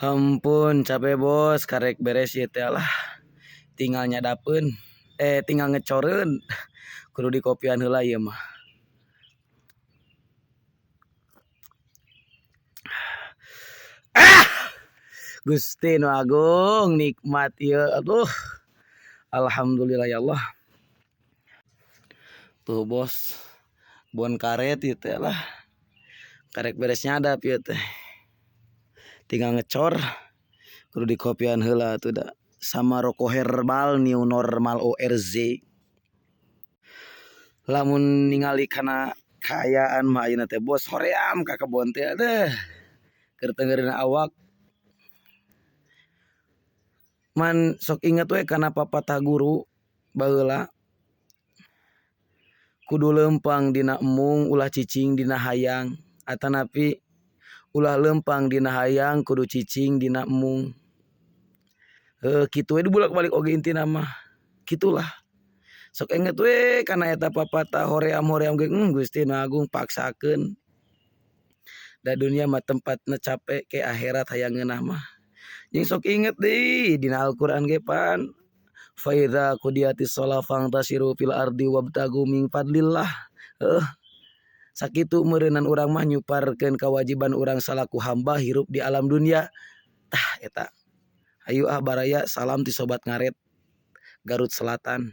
Ampun capek bos karek beres ieu teh lah tinggal nyadapeun tinggal ngecoreun kudu dikopian heula ieu mah. Ah! Gusti nu agung nikmat ieu aduh. Alhamdulillah ya Allah. Tuh bos bon karet ieu teh lah. Karek beres nyadap ieu teh. Tinggal ngecor kudu dikopian heula atuh da sama rokok herbal new normal ORZ. Lamun ningali kana kaayaan mah ayeuna teh bos hoream ka kebon teh deh. Keur teu awak. Man sok inget we kana papatah guru baheula kudu leumpang dina embung ulah cicing dina hayang atanapi ulah leumpang dina hayang kudu cicing dina embung. Heuh kitu we dibulak-balik oge intina mah kitulah. Sok inget we kana eta papatah hoream-hoream ge Gusti Nu Agung paksakeun. Da dunia mah tempatna capek ke akhirat hayang ngeunah mah. Jeung sok inget deui dina Al-Qur'an ge pan fa idza qudiyatis shalah fangtasyiru fil ardi wabtagu min fadlillah. Heuh. Sakitu meureunan urang mah nyuparkeun kewajiban urang salaku hamba hirup di alam dunia. Tah eta. Hayu ah baraya salam ti sobat ngaret Garut Selatan.